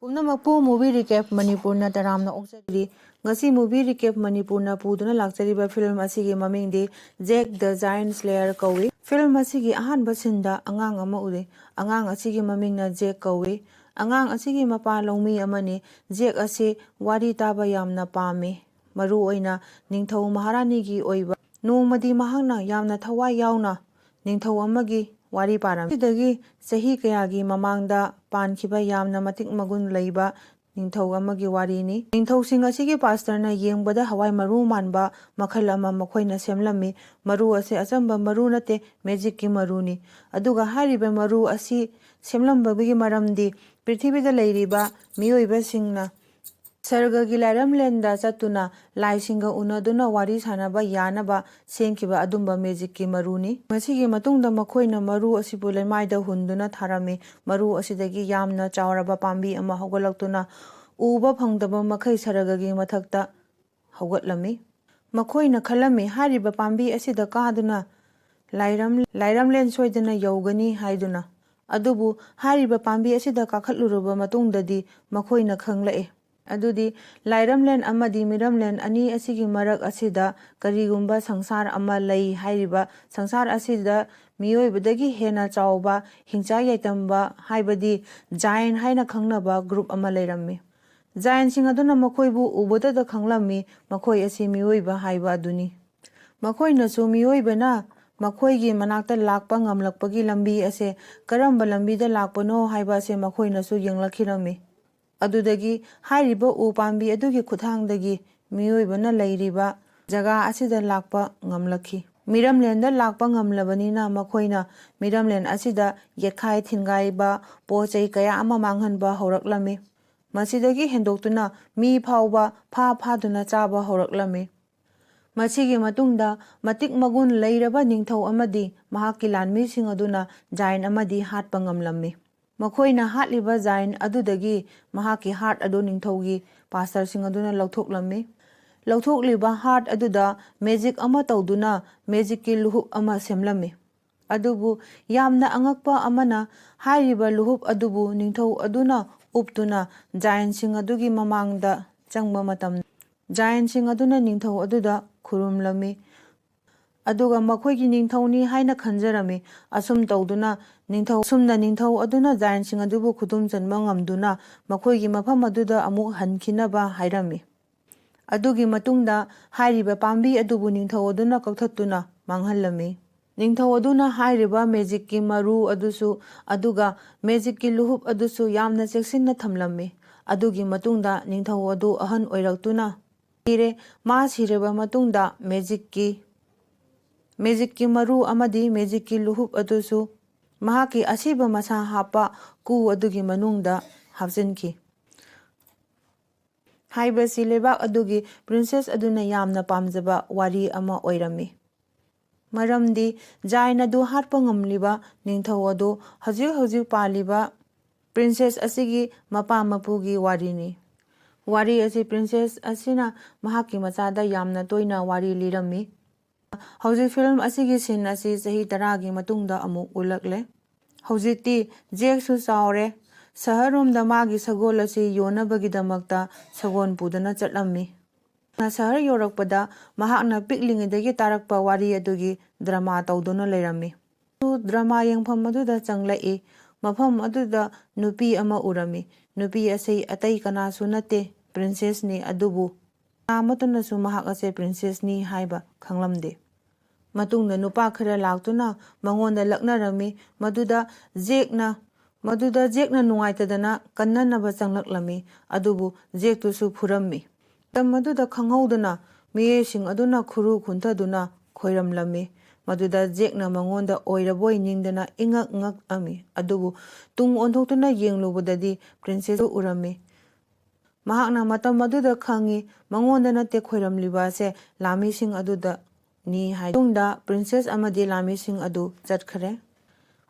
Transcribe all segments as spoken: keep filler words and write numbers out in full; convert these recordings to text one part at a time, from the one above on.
ꯄꯨꯝꯅꯃꯛꯄꯨ Movie Recap ꯃꯅꯤꯄꯨꯔꯅ ꯇꯔꯥꯝꯅ ꯑꯣꯛꯆꯔꯤ꯫ ꯉꯁꯤ Movie Recap ꯃꯅꯤꯄꯨꯔꯅ ꯄꯨꯗꯨꯅ ꯂꯥꯛꯆꯔꯤꯕ ꯐꯤꯂꯝ ꯑꯁꯤꯒꯤ ꯃꯃꯤꯡꯗꯤ Jack the Giant Slayer ꯀꯧꯏ꯫ ꯐꯤꯂꯝ ꯑꯁꯤꯒꯤ ꯑꯍꯥꯟꯕ ꯁꯤꯟꯗ ꯑꯉꯥꯡ ꯑꯃ ꯎꯔꯤ꯫ ꯑꯉꯥꯡ ꯑꯁꯤꯒꯤ ꯃꯃꯤꯡꯅ ꯖꯦꯛ ꯀꯧꯏ꯫ ꯑꯉꯥꯡ ꯑꯁꯤꯒꯤ ꯃꯄꯥ ꯂꯧꯃꯤ ꯑꯃꯅꯤ꯫ ꯖꯦꯛ ꯑꯁꯤ ꯋꯥꯔꯤ ꯇꯥꯕ ꯌꯥꯝꯅ ꯄꯥꯝꯃꯤ꯫ ꯃꯔꯨꯑꯣꯏꯅ ꯅꯤꯡꯊꯧ ꯃꯍꯥꯔꯥꯅꯤꯒꯤ ꯑꯣꯏꯕ꯫ ꯅꯣꯡꯃꯗꯤ ꯃꯍꯥꯛꯅ ꯌꯥꯝꯅ ꯊꯋꯥꯏ ꯌꯥꯎꯅ ꯅꯤꯡꯊꯧ ꯑꯃꯒꯤ ꯋꯥꯔꯤ ꯄꯥꯔꯝꯃꯤ꯫ ꯑꯁꯤꯗꯒꯤ ꯆꯍꯤ ꯀꯌꯥꯒꯤ ꯃꯃꯥꯡꯗ ꯄꯥꯟꯈꯤꯕ ꯌꯥꯝꯅ ꯃꯇꯤꯛ ꯃꯒꯨꯟ ꯂꯩꯕ ꯅꯤꯡꯊꯧ ꯑꯃꯒꯤ ꯋꯥꯔꯤꯅꯤ꯫ ꯅꯤꯡꯊꯧꯁꯤꯡ ꯑꯁꯤꯒꯤ ꯄꯥꯁꯇꯔꯅ ꯌꯦꯡꯕꯗ ꯍꯋꯥꯏ ꯃꯔꯨ ꯃꯥꯟꯕ ꯃꯈꯜ ꯑꯃ ꯃꯈꯣꯏꯅ ꯁꯦꯝꯂꯝꯃꯤ꯫ ꯃꯔꯨ ꯑꯁꯤ ꯑꯆꯝꯕ ꯃꯔꯨ ꯅꯠꯇꯦ, ꯃꯦꯖꯤꯛꯀꯤ ꯃꯔꯨꯅꯤ꯫ ꯑꯗꯨꯒ ꯍꯥꯏꯔꯤꯕ ꯃꯔꯨ ꯑꯁꯤ ꯁꯦꯝꯂꯝꯕꯒꯤ ꯃꯔꯝꯗꯤ ꯄ꯭ꯔꯤꯊꯤꯕꯤꯗ ꯂꯩꯔꯤꯕ ꯃꯤꯑꯣꯏꯕꯁꯤꯡꯅ ꯁꯔꯒꯒꯤ ꯂꯥꯏꯔꯝꯂꯦꯟꯗ ꯆꯠꯇꯨꯅ ꯂꯥꯏꯁꯤꯡꯒ ꯎꯅꯗꯨꯅ ꯋꯥꯔꯤ ꯁꯥꯅꯕ ꯌꯥꯅꯕ ꯁꯦꯝꯈꯤꯕ ꯑꯗꯨꯝꯕ ꯃꯦꯖꯤꯛꯀꯤ ꯃꯔꯨꯅꯤ꯫ ꯃꯁꯤꯒꯤ ꯃꯇꯨꯡꯗ ꯃꯈꯣꯏꯅ ꯃꯔꯨ ꯑꯁꯤꯕꯨ ꯂꯩꯃꯥꯏꯗ ꯍꯨꯟꯗꯨꯅ ꯊꯥꯔꯝꯃꯤ꯫ ꯃꯔꯨ ꯑꯁꯤꯗꯒꯤ ꯌꯥꯝꯅ ꯆꯥꯎꯔꯕ ꯄꯥꯝꯕꯤ ꯑꯃ ꯍꯧꯒꯠꯂꯛꯇꯨꯅ ꯎꯕ ꯐꯪꯗꯕ ꯃꯈꯩ ꯁꯔꯒꯒꯤ ꯃꯊꯛꯇ ꯍꯧꯒꯠꯂꯝꯃꯤ꯫ ꯃꯈꯣꯏꯅ ꯈꯜꯂꯝꯃꯤ, ꯍꯥꯏꯔꯤꯕ ꯄꯥꯝꯕꯤ ꯑꯁꯤꯗ ꯀꯥꯗꯨꯅ ꯂꯥꯏꯔꯝ-, ꯂꯥꯏꯔꯝꯂꯦꯟ ꯁꯣꯏꯗꯅ ꯌꯧꯒꯅꯤ ꯍꯥꯏꯗꯨꯅ꯫ ꯑꯗꯨꯕꯨ ꯍꯥꯏꯔꯤꯕ ꯄꯥꯝꯕꯤ ꯑꯁꯤꯗ ꯀꯥꯈꯠꯂꯨꯔꯕ ꯃꯇꯨꯡꯗꯗꯤ ꯃꯈꯣꯏꯅ ꯈꯪꯂꯛꯑꯦ꯫ ꯑꯗꯨꯗꯤ ꯂꯥꯏꯔꯝꯂꯦꯟ ꯑꯃꯗꯤ ꯃꯤꯔꯝꯂꯦꯟ ꯑꯅꯤ ꯑꯁꯤꯒꯤ ꯃꯔꯛ ꯑꯁꯤꯗ ꯀꯔꯤꯒꯨꯝꯕ ꯁꯪꯁꯥꯔ ꯑꯃ ꯂꯩ ꯍꯥꯏꯔꯤꯕ ꯁꯪꯁꯥꯔ ꯑꯁꯤꯗ ꯃꯤꯑꯣꯏꯕꯗꯒꯤ ꯍꯦꯟꯅ ꯆꯥꯎꯕ ꯍꯤꯡꯆꯥ ꯌꯥꯏꯇꯝꯕ ꯍꯥꯏꯕꯗꯤ ꯖꯥꯏꯟ ꯍꯥꯏꯅ ꯈꯪꯅꯕ ꯒ꯭ꯔꯨꯞ ꯑꯃ ꯂꯩꯔꯝꯃꯤ꯫ ꯖꯥꯏꯟꯁꯤꯡ ꯑꯗꯨꯅ ꯃꯈꯣꯏꯕꯨ ꯎꯕꯗꯗ ꯈꯪꯂꯝꯃꯤ, ꯃꯈꯣꯏ ꯑꯁꯤ ꯃꯤꯑꯣꯏꯕ ꯍꯥꯏꯕ ꯑꯗꯨꯅꯤ꯫ ꯃꯈꯣꯏꯅꯁꯨ ꯃꯤꯑꯣꯏꯕꯅ ꯃꯈꯣꯏꯒꯤ ꯃꯅꯥꯛꯇ ꯂꯥꯛꯄ ꯉꯝꯂꯛꯄꯒꯤ ꯂꯝꯕꯤ ꯑꯁꯦ ꯀꯔꯝꯕ ꯂꯝꯕꯤꯗ ꯂꯥꯛꯄꯅꯣ ꯍꯥꯏꯕ ꯑꯁꯦ ꯃꯈꯣꯏꯅꯁꯨ ꯌꯦꯡꯂꯛꯈꯤꯔꯝꯃꯤ꯫ ꯑꯗꯨꯗꯒꯤ ꯍꯥꯏꯔꯤꯕ ꯎ ꯄꯥꯝꯕꯤ ꯑꯗꯨꯒꯤ ꯈꯨꯠꯊꯥꯡꯗꯒꯤ ꯃꯤꯑꯣꯏꯕꯅ ꯂꯩꯔꯤꯕ ꯖꯒꯥ ꯑꯁꯤꯗ ꯂꯥꯛꯄ ꯉꯝꯂꯛꯈꯤ꯫ ꯃꯤꯔꯝꯂꯦꯟꯗ ꯂꯥꯛꯄ ꯉꯝꯂꯕꯅꯤꯅ ꯃꯈꯣꯏꯅ ꯃꯤꯔꯝꯂꯦꯟ ꯑꯁꯤꯗ ꯌꯦꯠꯈꯥꯏ ꯊꯤꯟꯒꯥꯏꯕ, ꯄꯣꯠ ꯆꯩ ꯀꯌꯥ ꯑꯃ ꯃꯥꯡꯍꯟꯕ ꯍꯧꯔꯛꯂꯝꯃꯤ꯫ ꯃꯁꯤꯗꯒꯤ ꯍꯦꯟꯗꯣꯛꯇꯨꯅ ꯃꯤ ꯐꯥꯎꯕ ꯐꯥ ꯐꯥꯗꯨꯅ ꯆꯥꯕ ꯍꯧꯔꯛꯂꯝꯃꯤ꯫ ꯃꯁꯤꯒꯤ ꯃꯇꯨꯡꯗ ꯃꯇꯤꯛ ꯃꯒꯨꯟ ꯂꯩꯔꯕ ꯅꯤꯡꯊꯧ ꯑꯃꯗꯤ ꯃꯍꯥꯛꯀꯤ ꯂꯥꯟꯃꯤꯁꯤꯡ ꯑꯗꯨꯅ ꯖꯥꯏꯟ ꯑꯃꯗꯤ ꯍꯥꯠꯄ ꯉꯝꯂꯝꯃꯤ꯫ ꯃꯈꯣꯏꯅ ꯍꯥꯠꯂꯤꯕ ꯖꯥꯏꯟ ꯑꯗꯨꯗꯒꯤ ꯃꯍꯥꯛꯀꯤ ꯍꯥꯔꯠ ꯑꯗꯨ ꯅꯤꯡꯊꯧꯒꯤ ꯄꯥꯁꯇꯔꯁꯤꯡ ꯑꯗꯨꯅ ꯂꯧꯊꯣꯛꯂꯝꯃꯤ꯫ ꯂꯧꯊꯣꯛꯂꯤꯕ ꯍꯥꯔꯠ ꯑꯗꯨꯗ ꯃꯦꯖꯤꯛ ꯑꯃ ꯇꯧꯗꯨꯅ ꯃꯦꯖꯤꯛꯀꯤ ꯂꯨꯍꯨꯞ ꯑꯃ ꯁꯦꯝꯂꯝꯃꯤ꯫ ꯑꯗꯨꯕꯨ ꯌꯥꯝꯅ ꯑꯉꯛꯄ ꯑꯃꯅ, ꯍꯥꯏꯔꯤꯕ ꯂꯨꯍꯨꯞ ꯑꯗꯨꯕꯨ ꯅꯤꯡꯊꯧ ꯑꯗꯨꯅ ꯎꯞꯇꯨꯅ ꯖꯥꯏꯟꯁꯤꯡ ꯑꯗꯨꯒꯤ ꯃꯃꯥꯡꯗ ꯆꯪꯕ ꯃꯇꯝ, ꯖꯥꯏꯟꯁꯤꯡ ꯑꯗꯨꯅ ꯅꯤꯡꯊꯧ ꯑꯗꯨꯗ ꯈꯨꯔꯨꯝꯂꯝꯃꯤ꯫ ꯑꯗꯨꯒ ꯃꯈꯣꯏꯒꯤ ꯅꯤꯡꯊꯧꯅꯤ ꯍꯥꯏꯅ ꯈꯟꯖꯔꯝꯃꯤ꯫ ꯑꯁꯨꯝ ꯇꯧꯗꯨꯅ ꯅꯤꯡꯊꯧ, ꯑꯁꯨꯝꯅ ꯅꯤꯡꯊꯧ ꯑꯗꯨꯅ ꯖꯥꯏꯟꯁꯤꯡ ꯑꯗꯨꯕꯨ ꯈꯨꯗꯨꯝ ꯆꯟꯕ ꯉꯝꯗꯨꯅ ꯃꯈꯣꯏꯒꯤ ꯃꯐꯝ ꯑꯗꯨꯗ ꯑꯃꯨꯛ ꯍꯟꯈꯤꯅꯕ ꯍꯥꯏꯔꯝꯃꯤ꯫ ꯑꯗꯨꯒꯤ ꯃꯇꯨꯡꯗ ꯍꯥꯏꯔꯤꯕ ꯄꯥꯝꯕꯤ ꯑꯗꯨꯕꯨ ꯅꯤꯡꯊꯧ ꯑꯗꯨꯅ ꯀꯛꯊꯠꯇꯨꯅ ꯃꯥꯡꯍꯜꯂꯝꯃꯤ꯫ ꯅꯤꯡꯊꯧ ꯑꯗꯨꯅ ꯍꯥꯏꯔꯤꯕ ꯃꯦꯖꯤꯛꯀꯤ ꯃꯔꯨ ꯑꯗꯨꯁꯨ, ꯑꯗꯨꯒ ꯃꯦꯖꯤꯛꯀꯤ ꯂꯨꯍꯨꯞ ꯑꯗꯨꯁꯨ ꯌꯥꯝꯅ ꯆꯦꯛꯁꯤꯟꯅ ꯊꯝꯂꯝꯃꯤ꯫ ꯑꯗꯨꯒꯤ ꯃꯇꯨꯡꯗ ꯅꯤꯡꯊꯧ ꯑꯗꯨ ꯑꯍꯟ ꯑꯣꯏꯔꯛꯇꯨꯅ ꯁꯤꯔꯦ꯫ ꯃꯥ ꯁꯤꯔꯕ ꯃꯇꯨꯡꯗ ꯃꯦꯖꯤꯛꯀꯤ, ꯃꯦꯖꯤꯛꯀꯤ ꯃꯔꯨ ꯑꯃꯗꯤ ꯃꯦꯖꯤꯛꯀꯤ ꯂꯨꯍꯨꯞ ꯑꯗꯨꯁꯨ ꯃꯍꯥꯛꯀꯤ ꯑꯁꯤꯕ ꯃꯁꯥ ꯍꯥꯞꯄ ꯀꯨ ꯑꯗꯨꯒꯤ ꯃꯅꯨꯡꯗ ꯍꯥꯞꯆꯤꯟꯈꯤ꯫ ꯍꯥꯏꯕꯁꯤ ꯂꯩꯕꯥꯛ ꯑꯗꯨꯒꯤ ꯄ꯭ꯔꯤꯟꯁꯦꯁ ꯑꯗꯨꯅ ꯌꯥꯝꯅ ꯄꯥꯝꯖꯕ ꯋꯥꯔꯤ ꯑꯃ ꯑꯣꯏꯔꯝꯃꯤ꯫ ꯃꯔꯝꯗꯤ ꯖꯥꯏꯟ ꯑꯗꯨ ꯍꯥꯠꯄ ꯉꯝꯂꯤꯕ ꯅꯤꯡꯊꯧ ꯑꯗꯨ ꯍꯧꯖꯤꯛ ꯍꯧꯖꯤꯛ ꯄꯥꯜꯂꯤꯕ ꯄ꯭ꯔꯤꯟꯁꯦꯁ ꯑꯁꯤꯒꯤ ꯃꯄꯥ ꯃꯄꯨꯒꯤ ꯋꯥꯔꯤꯅꯤ꯫ ꯋꯥꯔꯤ ꯑꯁꯤ ꯄ꯭ꯔꯤꯟꯁꯦꯁ ꯑꯁꯤꯅ ꯃꯍꯥꯛꯀꯤ ꯃꯆꯥꯗ ꯌꯥꯝꯅ ꯇꯣꯏꯅ ꯋꯥꯔꯤ ꯂꯤꯔꯝꯃꯤ꯫ ꯍꯧꯖꯤꯛ ꯐꯤꯂꯝ ꯑꯁꯤꯒꯤ ꯁꯤꯟ ꯑꯁꯤ ꯆꯍꯤ ꯇꯔꯥꯒꯤ ꯃꯇꯨꯡꯗ ꯑꯃꯨꯛ ꯎꯠꯂꯛꯂꯦ꯫ ꯍꯧꯖꯤꯛꯇꯤ ꯖꯦꯛꯁꯨ ꯆꯥꯎꯔꯦ꯫ ꯁꯍꯔꯔꯣꯝꯗ ꯃꯥꯒꯤ ꯁꯒꯣꯜ ꯑꯁꯤ ꯌꯣꯟꯅꯕꯒꯤꯗꯃꯛꯇ ꯁꯒꯣꯜ ꯄꯨꯗꯨꯅ ꯆꯠꯂꯝꯃꯤ꯫ ꯁꯍꯔ ꯌꯧꯔꯛꯄꯗ ꯃꯍꯥꯛꯅ ꯄꯤꯛꯂꯤꯉꯩꯗꯒꯤ ꯇꯥꯔꯛꯄ ꯋꯥꯔꯤ ꯑꯗꯨꯒꯤ ꯗ꯭ꯔꯃꯥ ꯇꯧꯗꯨꯅ ꯂꯩꯔꯝꯃꯤ꯫ ꯗ꯭ꯔꯃꯥ ꯌꯦꯡꯐꯝ ꯑꯗꯨꯗ ꯆꯪꯂꯛꯏ꯫ ꯃꯐꯝ ꯑꯗꯨꯗ ꯅꯨꯄꯤ ꯑꯃ ꯎꯔꯝꯃꯤ꯫ ꯅꯨꯄꯤ ꯑꯁꯤ ꯑꯇꯩ ꯀꯅꯥꯁꯨ ꯅꯠꯇꯦ, ꯄ꯭ꯔꯤꯟꯁꯦꯁꯅꯤ꯫ ꯑꯗꯨꯕꯨ ꯀꯅꯥ ꯑꯃꯠꯇꯅꯁꯨ ꯃꯍꯥꯛ ꯑꯁꯦ ꯄ꯭ꯔꯤꯟꯁꯦꯁꯅꯤ ꯍꯥꯏꯕ ꯈꯪꯂꯝꯗꯦ꯫ ꯃꯇꯨꯡꯗ ꯅꯨꯄꯥ ꯈꯔ ꯂꯥꯛꯇꯨꯅ ꯃꯉꯣꯟꯗ ꯂꯛꯅꯔꯝꯃꯤ꯫ ꯃꯗꯨꯗ ꯖꯦꯛꯅ, ꯃꯗꯨꯗ ꯖꯦꯛꯅ ꯅꯨꯡꯉꯥꯏꯇꯗꯅ ꯀꯟꯅꯅꯕ ꯆꯪꯂꯛꯂꯝꯃꯤ꯫ ꯑꯗꯨꯕꯨ ꯖꯦꯛꯇꯨꯁꯨ ꯐꯨꯔꯝꯃꯤ꯫ ꯃꯇꯝ ꯑꯗꯨꯗ ꯈꯪꯍꯧꯗꯅ ꯃꯤꯑꯣꯏꯁꯤꯡ ꯑꯗꯨꯅ ꯈꯨꯔꯨ ꯈꯨꯟꯊꯗꯨꯅ ꯈꯣꯏꯔꯝꯂꯝꯃꯤ꯫ ꯃꯗꯨꯗ ꯖꯦꯛꯅ ꯃꯉꯣꯟꯗ ꯑꯣꯏꯔꯕꯣꯏ ꯅꯤꯡꯗꯅ ꯏꯉꯛ ꯉꯛꯑꯝꯃꯤ꯫ ꯑꯗꯨꯕꯨ ꯇꯨꯡ ꯑꯣꯟꯊꯣꯛꯇꯨꯅ ꯌꯦꯡꯂꯨꯕꯗꯗꯤ ꯄ꯭ꯔꯤꯟꯁꯦꯁꯇꯨ ꯎꯔꯝꯃꯤ꯫ ꯃꯍꯥꯛꯅ ꯃꯇꯝ ꯑꯗꯨꯗ ꯈꯪꯏ, ꯃꯉꯣꯟꯗ ꯅꯠꯇꯦ ꯈꯣꯏꯔꯝꯂꯤꯕ ꯑꯁꯦ ꯂꯥꯃꯤꯁꯤꯡ ꯑꯗꯨꯗꯅꯤ ꯍꯥꯏ꯫ ꯃꯇꯨꯡꯗ ꯄ꯭ꯔꯤꯟꯁꯦꯁ ꯑꯃꯗꯤ ꯂꯥꯃꯤꯁꯤꯡ ꯑꯗꯨ ꯆꯠꯈ꯭ꯔꯦ꯫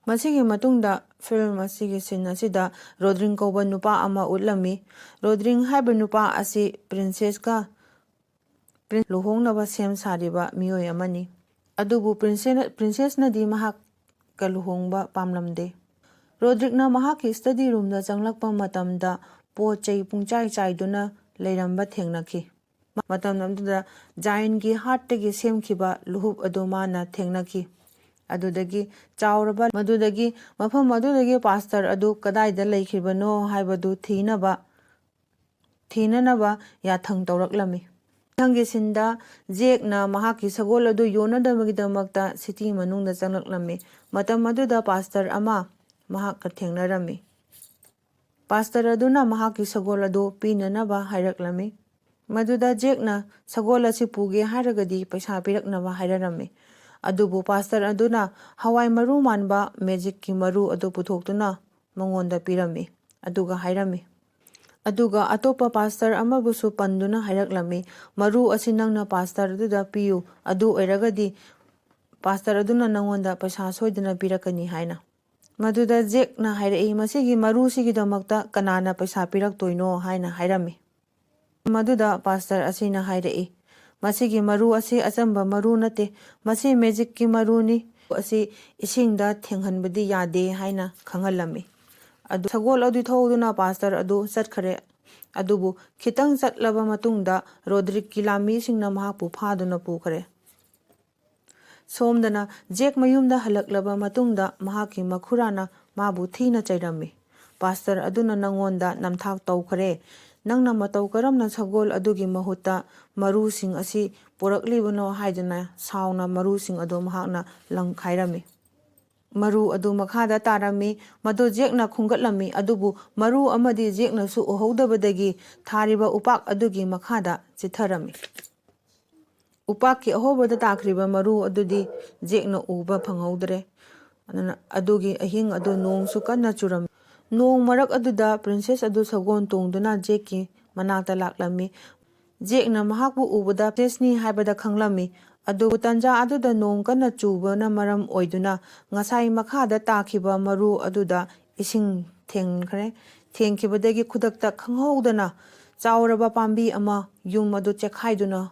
ꯃꯁꯤꯒꯤ ꯃꯇꯨꯡꯗ ꯐꯤꯂꯝ ꯑꯁꯤꯒꯤ ꯁꯤꯟ ꯑꯁꯤꯗ ꯔꯣꯗ꯭ꯔꯤꯡ ꯀꯧꯕ ꯅꯨꯄꯥ ꯑꯃ ꯎꯠꯂꯝꯃꯤ꯫ ꯔꯣꯗ꯭ꯔꯤꯡ ꯍꯥꯏꯕ ꯅꯨꯄꯥ ꯑꯁꯤ ꯄ꯭ꯔꯤꯟꯁꯦꯁꯀ ꯄ꯭ꯔꯤꯟ-, ꯂꯨꯍꯣꯡꯅꯕ ꯁꯦꯝ ꯁꯥꯔꯤꯕ ꯃꯤꯑꯣꯏ ꯑꯃꯅꯤ꯫ ꯑꯗꯨꯕꯨ ꯄ꯭ꯔꯤꯟꯁꯦꯅ-, ꯄ꯭ꯔꯤꯟꯁꯦꯁꯅꯗꯤ ꯃꯍꯥꯛꯀ ꯂꯨꯍꯣꯡꯕ ꯄꯥꯝꯂꯝꯗꯦ꯫ ꯔꯣꯗ꯭ꯔꯤꯛꯅ ꯃꯍꯥꯛꯀꯤ ꯁ꯭ꯇꯗꯤ ꯔꯨꯝꯗ ꯆꯪꯂꯛꯄ ꯃꯇꯝꯗ ꯄꯣꯠ ꯆꯩ ꯄꯨꯡꯆꯥꯏ ꯆꯥꯏꯗꯨꯅ ꯂꯩꯔꯝꯕ ꯊꯦꯡꯅꯈꯤ꯫ ꯃꯇꯝ ꯑꯗꯨꯗ ꯖꯥꯏꯟꯒꯤ ꯍꯥꯔꯠꯇꯒꯤ ꯁꯦꯝꯈꯤꯕ ꯂꯨꯍꯨꯞ ꯑꯗꯨ ꯃꯥꯅ ꯊꯦꯡꯅꯈꯤ꯫ ꯑꯗꯨꯗꯒꯤ ꯆꯥꯎꯔꯕ ꯃꯗꯨꯗꯒꯤ ꯃꯐꯝ ꯑꯗꯨꯗꯒꯤ ꯄꯥꯁꯇꯔ ꯑꯗꯨ ꯀꯗꯥꯏꯗ ꯂꯩꯈꯤꯕꯅꯣ ꯍꯥꯏꯕꯗꯨ ꯊꯤꯅꯕ ꯊꯤꯅꯅꯕ ꯌꯥꯊꯪ ꯇꯧꯔꯛꯂꯝꯃꯤ꯫ ꯃꯊꯪꯒꯤ ꯁꯤꯟꯗ ꯖꯦꯛꯅ ꯃꯍꯥꯛꯀꯤ ꯁꯒꯣꯜ ꯑꯗꯨ ꯌꯣꯟꯅꯗꯕꯒꯤꯗꯃꯛꯇ ꯁꯤꯇꯤ ꯃꯅꯨꯡꯗ ꯆꯪꯂꯛꯂꯝꯃꯤ꯫ ꯃꯇꯝ ꯑꯗꯨꯗ ꯄꯥꯁꯇꯔ ꯑꯃ ꯃꯍꯥꯛꯀ ꯊꯦꯡꯅꯔꯝꯃꯤ꯫ ꯄꯥꯁꯇꯔ ꯑꯗꯨꯅ ꯃꯍꯥꯛꯀꯤ ꯁꯒꯣꯜ ꯑꯗꯨ ꯄꯤꯅꯅꯕ ꯍꯥꯏꯔꯛꯂꯝꯃꯤ꯫ ꯃꯗꯨꯗ ꯖꯦꯛꯅ ꯁꯒꯣꯜ ꯑꯁꯤ ꯄꯨꯒꯦ ꯍꯥꯏꯔꯒꯗꯤ ꯄꯩꯁꯥ ꯄꯤꯔꯛꯅꯕ ꯍꯥꯏꯔꯝꯃꯤ꯫ ꯑꯗꯨꯕꯨ ꯄꯥꯁꯇꯔ ꯑꯗꯨꯅ ꯍꯋꯥꯏ ꯃꯔꯨ ꯃꯥꯟꯕ ꯃꯦꯖꯤꯛꯀꯤ ꯃꯔꯨ ꯑꯗꯨ ꯄꯨꯊꯣꯛꯇꯨꯅ ꯃꯉꯣꯟꯗ ꯄꯤꯔꯝꯃꯤ꯫ ꯑꯗꯨꯒ ꯍꯥꯏꯔꯝꯃꯤ, "ꯑꯗꯨꯒ ꯑꯇꯣꯞꯄ ꯄꯥꯁꯇꯔ ꯑꯃꯕꯨꯁꯨ ꯄꯟꯗꯨꯅ ꯍꯥꯏꯔꯛꯂꯝꯃꯤ, 'ꯃꯔꯨ ꯑꯁꯤ ꯅꯪꯅ ꯄꯥꯁꯇꯔ ꯑꯗꯨꯗ ꯄꯤꯌꯨ, ꯑꯗꯨ ꯑꯣꯏꯔꯒꯗꯤ ꯄꯥꯁꯇꯔ ꯑꯗꯨꯅ ꯅꯪꯉꯣꯟꯗ ꯄꯩꯁꯥ ꯁꯣꯏꯗꯅ ꯄꯤꯔꯛꯀꯅꯤ,' ꯍꯥꯏꯅ"꯫ ꯃꯗꯨꯗ ꯖꯦꯛꯅ ꯍꯥꯏꯔꯛꯏ, "ꯃꯁꯤꯒꯤ ꯃꯔꯨꯁꯤꯒꯤꯗꯃꯛꯇ ꯀꯅꯥꯅ ꯄꯩꯁꯥ ꯄꯤꯔꯛꯇꯣꯏꯅꯣ?" ꯍꯥꯏꯅ ꯍꯥꯏꯔꯝꯃꯤ꯫ ꯃꯗꯨꯗ ꯄꯥꯁꯇꯔ ꯑꯁꯤꯅ ꯍꯥꯏꯔꯛꯏ, "ꯃꯁꯤꯒꯤ ꯃꯔꯨ ꯑꯁꯤ ꯑꯆꯝꯕ ꯃꯔꯨ ꯅꯠꯇꯦ, ꯃꯁꯤ ꯃꯦꯖꯤꯛꯀꯤ ꯃꯔꯨꯅꯤ꯫ ꯑꯁꯤ ꯏꯁꯤꯡꯗ ꯊꯦꯡꯍꯟꯕꯗꯤ ꯌꯥꯗꯦ" ꯍꯥꯏꯅ ꯈꯪꯍꯜꯂꯝꯃꯤ꯫ ꯑꯗꯨ ꯁꯒꯣꯜ ꯑꯗꯨ ꯊꯧꯗꯨꯅ ꯄꯥꯁꯇꯔ ꯑꯗꯨ ꯆꯠꯈꯔꯦ꯫ ꯑꯗꯨꯕꯨ ꯈꯤꯇꯪ ꯆꯠꯂꯕ ꯃꯇꯨꯡꯗ ꯔꯣꯗ꯭ꯔꯤꯛꯀꯤ ꯂꯥꯟꯃꯤꯁꯤꯡꯅ ꯃꯍꯥꯛꯄꯨ ꯐꯥꯗꯨꯅ ꯄꯨꯈꯔꯦ꯫ ꯁꯣꯝꯗꯅ ꯖꯦꯛ ꯃꯌꯨꯝꯗ ꯍꯜꯂꯛꯂꯕ ꯃꯇꯨꯡꯗ ꯃꯍꯥꯛꯀꯤ ꯃꯈꯨꯔꯥꯅ ꯃꯥꯕꯨ ꯊꯤꯅ ꯆꯩꯔꯝꯃꯤ꯫ "ꯄꯥꯁꯇꯔ ꯑꯗꯨꯅ ꯅꯪꯉꯣꯟꯗ ꯅꯝꯊꯥꯛ ꯇꯧꯈꯔꯦ꯫ ꯅꯪꯅ ꯃꯇꯧ ꯀꯔꯝꯅ ꯁꯒꯣꯜ ꯑꯗꯨꯒꯤ ꯃꯍꯨꯠꯇ ꯃꯔꯨꯁꯤꯡ ꯑꯁꯤ ꯄꯨꯔꯛꯂꯤꯕꯅꯣ?" ꯍꯥꯏꯗꯨꯅ ꯁꯥꯎꯅ ꯃꯔꯨꯁꯤꯡ ꯑꯗꯨ ꯃꯍꯥꯛꯅ ꯂꯪꯈꯥꯏꯔꯝꯃꯤ꯫ ꯃꯔꯨ ꯑꯗꯨ ꯃꯈꯥꯗ ꯇꯥꯔꯝꯃꯤ꯫ ꯃꯗꯨ ꯖꯦꯛꯅ ꯈꯨꯝꯒꯠꯂꯝꯃꯤ, ꯑꯗꯨꯕꯨ ꯃꯔꯨ ꯑꯃꯗꯤ ꯖꯦꯛꯅꯁꯨ ꯎꯍꯧꯗꯕꯗꯒꯤ ꯊꯥꯔꯤꯕ ꯎꯄꯥꯛ ꯑꯗꯨꯒꯤ ꯃꯈꯥꯗ ꯆꯤꯠꯊꯔꯝꯃꯤ꯫ ꯎꯄꯥꯛꯀꯤ ꯑꯍꯣꯕꯗ ꯇꯥꯈ꯭ꯔꯤꯕ ꯃꯔꯨ ꯑꯗꯨꯗꯤ ꯖꯦꯛꯅ ꯎꯕ ꯐꯪꯍꯧꯗ꯭ꯔꯦ꯫ ꯑꯗꯨꯅ ꯑꯗꯨꯒꯤ ꯑꯍꯤꯡ ꯑꯗꯨ ꯅꯣꯡꯁꯨ ꯀꯟꯅ ꯆꯨꯔꯝꯃꯤ꯫ ꯅꯣꯡ ꯃꯔꯛ ꯑꯗꯨꯗ ꯄ꯭ꯔꯤꯟꯁꯦꯁ ꯑꯗꯨ ꯁꯒꯣꯜ ꯇꯣꯡꯗꯨꯅ ꯖꯦꯛꯀꯤ ꯃꯅꯥꯛꯇ ꯂꯥꯛꯂꯝꯃꯤ꯫ ꯖꯦꯛꯅ ꯃꯍꯥꯛꯄꯨ ꯎꯕꯗ ꯄ꯭ꯔꯤꯟꯁꯦꯁꯅꯤ ꯍꯥꯏꯕꯗ ꯈꯪꯂꯝꯃꯤ꯫ ꯑꯗꯨꯕꯨ ꯇꯟꯖꯥ ꯑꯗꯨꯗ ꯅꯣꯡ ꯀꯟꯅ ꯆꯨꯕꯅ ꯃꯔꯝ ꯑꯣꯏꯗꯨꯅ ꯉꯁꯥꯏ ꯃꯈꯥꯗ ꯇꯥꯈꯤꯕ ꯃꯔꯨ ꯑꯗꯨꯗ ꯏꯁꯤꯡ ꯊꯦꯡꯈ꯭ꯔꯦ꯫ ꯊꯦꯡꯈꯤꯕꯗꯒꯤ ꯈꯨꯗꯛꯇ ꯈꯪꯍꯧꯗꯅ ꯆꯥꯎꯔꯕ ꯄꯥꯝꯕꯤ ꯑꯃ ꯌꯨꯝ ꯑꯗꯨ ꯆꯦꯛꯈꯥꯏꯗꯨꯅ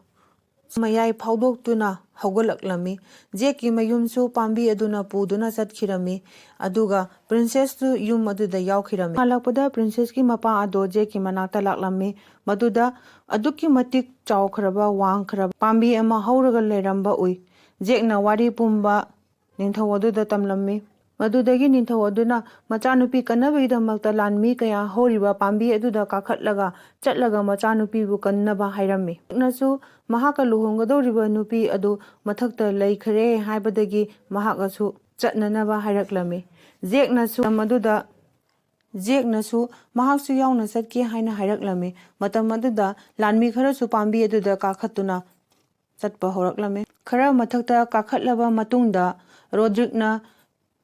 ꯃꯌꯥꯏ ꯐꯥꯎꯗꯣꯛꯇꯨꯅ ꯍꯧꯒꯠꯂꯛꯂꯝꯃꯤ꯫ ꯖꯦꯛꯀꯤ ꯃꯌꯨꯝꯁꯨ ꯄꯥꯝꯕꯤ ꯑꯗꯨꯅ ꯄꯨꯗꯨꯅ ꯆꯠꯈꯤꯔꯝꯃꯤ, ꯑꯗꯨꯒ ꯄ꯭ꯔꯤꯟꯁꯦꯁꯇꯨ ꯌꯨꯝ ꯑꯗꯨꯗ ꯌꯥꯎꯈꯤꯔꯝꯃꯤ꯫ ꯍꯜꯂꯛꯄꯗ ꯄ꯭ꯔꯤꯟꯁꯦꯁꯀꯤ ꯃꯄꯥ ꯑꯗꯣ ꯖꯦꯛꯀꯤ ꯃꯅꯥꯛꯇ ꯂꯥꯛꯂꯝꯃꯤ꯫ ꯃꯗꯨꯗ ꯑꯗꯨꯛꯀꯤ ꯃꯇꯤꯛ ꯆꯥꯎꯈ꯭ꯔꯕ, ꯋꯥꯡꯈ꯭ꯔꯕ ꯄꯥꯝꯕꯤ ꯑꯃ ꯍꯧꯔꯒ ꯂꯩꯔꯝꯕ ꯎꯏ꯫ ꯖꯦꯛꯅ ꯋꯥꯔꯤ ꯄꯨꯝꯕ ꯅꯤꯡꯊꯧ ꯑꯗꯨꯗ ꯇꯝꯂꯝꯃꯤ꯫ ꯃꯗꯨꯗꯒꯤ ꯅꯤꯡꯊꯧ ꯑꯗꯨꯅ ꯃꯆꯥꯅꯨꯄꯤ ꯀꯟꯅꯕꯒꯤꯗꯃꯛꯇ ꯂꯥꯟꯃꯤ ꯀꯌꯥ ꯍꯧꯔꯤꯕ ꯄꯥꯝꯕꯤ ꯑꯗꯨꯗ ꯀꯥꯈꯠꯂꯒ ꯆꯠꯂꯒ ꯃꯆꯥꯅꯨꯄꯤꯕꯨ ꯀꯟꯅꯕ ꯍꯥꯏꯔꯝꯃꯤ꯫ ꯖꯦꯛꯅꯁꯨ ꯃꯍꯥꯛꯀ ꯂꯨꯍꯣꯡꯒꯗꯧꯔꯤꯕ ꯅꯨꯄꯤ ꯑꯗꯨ ꯃꯊꯛꯇ ꯂꯩꯈ꯭ꯔꯦ ꯍꯥꯏꯕꯗꯒꯤ ꯃꯍꯥꯛꯀꯁꯨ ꯆꯠꯅꯅꯕ ꯍꯥꯏꯔꯛꯂꯝꯃꯤ꯫ ꯖꯦꯛꯅꯁꯨ ꯃꯗꯨꯗ ꯖꯦꯛꯅꯁꯨ ꯃꯍꯥꯛꯁꯨ ꯌꯥꯎꯅ ꯆꯠꯀꯦ ꯍꯥꯏꯅ ꯍꯥꯏꯔꯛꯂꯝꯃꯤ꯫ ꯃꯇꯝ ꯑꯗꯨꯗ ꯂꯥꯟꯃꯤ ꯈꯔꯁꯨ ꯄꯥꯝꯕꯤ ꯑꯗꯨꯗ ꯀꯥꯈꯠꯇꯨꯅ ꯆꯠꯄ ꯍꯧꯔꯛꯂꯝꯃꯤ꯫ ꯈꯔ ꯃꯊꯛꯇ ꯀꯥꯈꯠꯂꯕ ꯃꯇꯨꯡꯗ ꯔꯣꯗ꯭ꯔꯤꯛꯅ